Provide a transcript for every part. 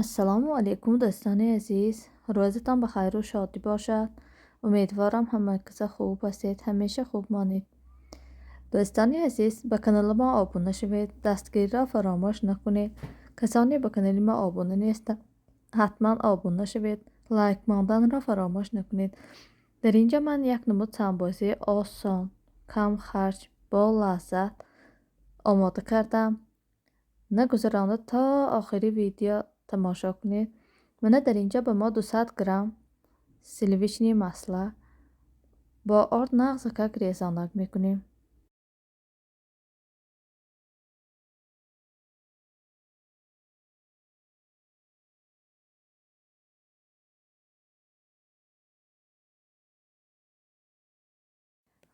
Ассалому алайкум, дӯстони азиз. Рӯзатон ба хайру шодӣ бошад. Умедворам, ҳамакаса хуб ҳастед, ҳамеша хуб монед. Дӯстони азиз, ба канали мо обуна шавед, дастгириро фаромӯш накунед. Касоне ба канали мо обуна нестанд, ҳатман обуна шавед, лайк монданро фаромӯш накунед. Дар ин ҷо ман як намуд самбӯсаи осон, камхарҷ, бо лаззат омода кардам. Нагузаронда то охири видео тамошо кунед. Мана дар ин ҷо ба мо 200 грамм сливочное масло бо орд нағзакак резонак мекунем.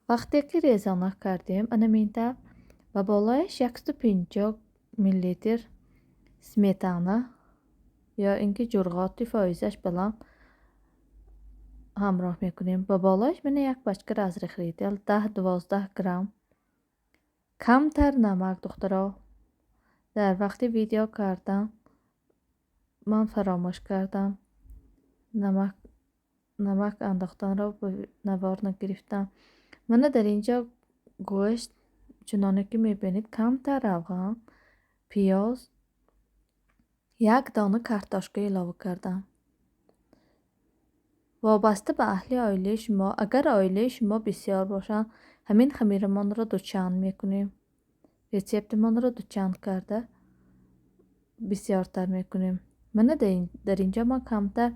Вақте ки резонак кардем, ана минтавр ба болояш 150 миллилитр сметана ё ин ки ҷурғоти фоизаш баланд ҳамроҳ мекунем. Ба болояш мана як пачка разрыхлитель, 10-12 грамм, камтар намак. Духтаро, дар вақти видео кардан ман фаромӯш кардам, намак андохтанро ба навор нагирифтам. Мана дар ин ҷо гӯшт, чуноне ки мебинед, камтар равған, пиёз, як дона картошка илова кардам. Вобаста ба аҳли оилаи шумо, агар оилаи шумо бисёр бошанд, ҳамин хамирамонро дучанд мекунем. Рецептимонро дучанд карда бисёртар мекунем. Мана дар ин ҷо ман камтар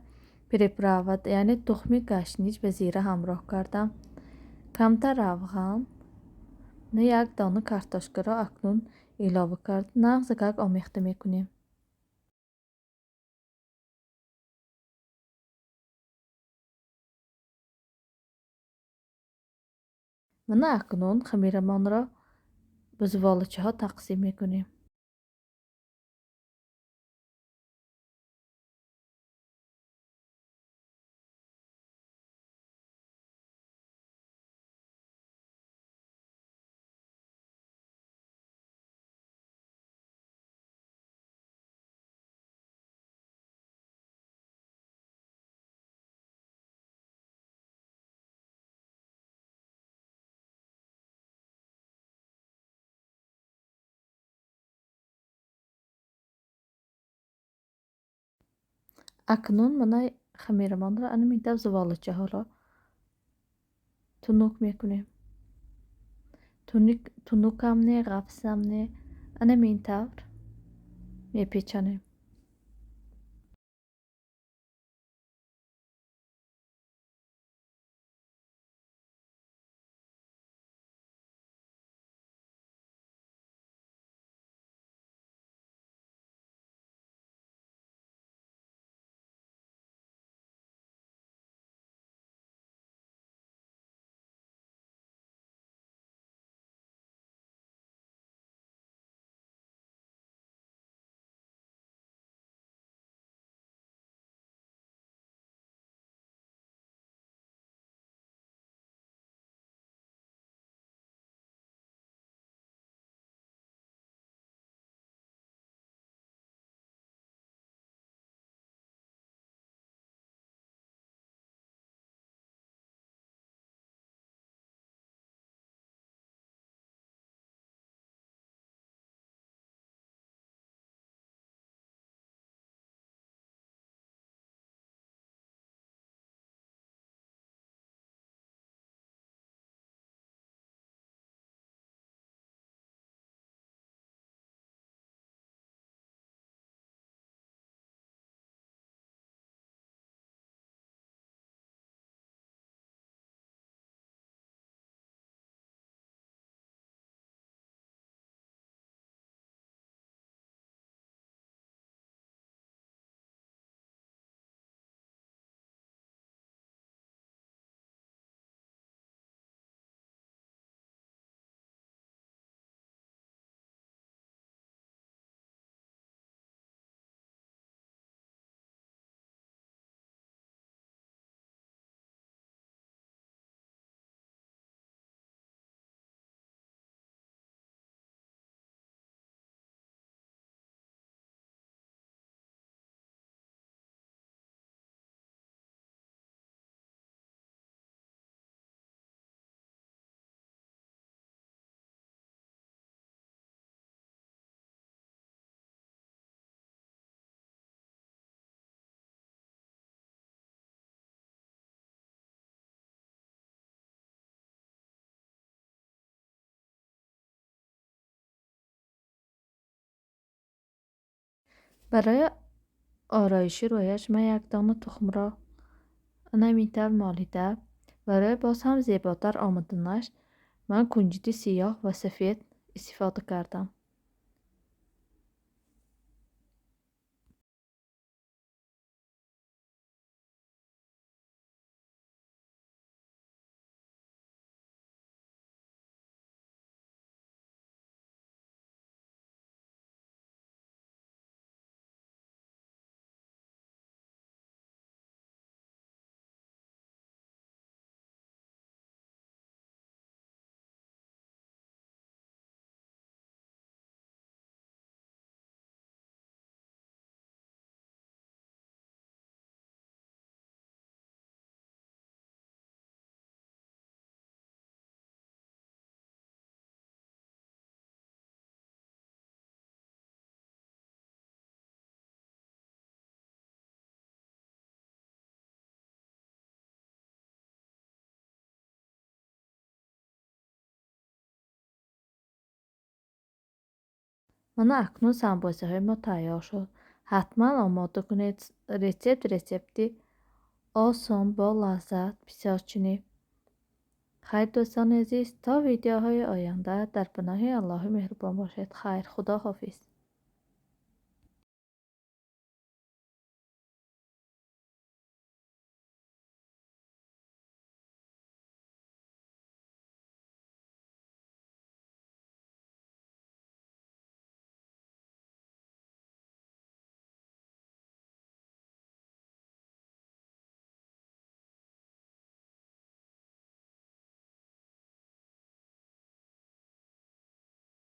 приправа, яъне тухми гашнич ва зира ҳамроҳ кардам. Камтар равған, як дона картошкаро акнун илова кард, нағзакак омехта мекунем. Мана акнун хамирамонро ба зуволачаҳо тақсим мекунем. Акнун мана хамирамонро ана минтав зуволачаҳоро тунук мекунем. Тунукам не, ғафсам не, ана минтавр мепечонем. Барои ороиши рӯяш ман як дона тухмро ҳамин тавр молида, барои боз ҳам зеботар омаданаш ман кунҷити сиёҳ ва сафед истифода кардам. Мана акнун самбосаҳои мо тайёр шуд. Ҳатман омода кунед. Рецепти осон, бо лаззат, бисёр чунин. Хайр, дӯстони азиз, то видеоҳои оянда дар паноҳи Аллоҳи меҳрубон бошед. Хайр, худо ҳофиз.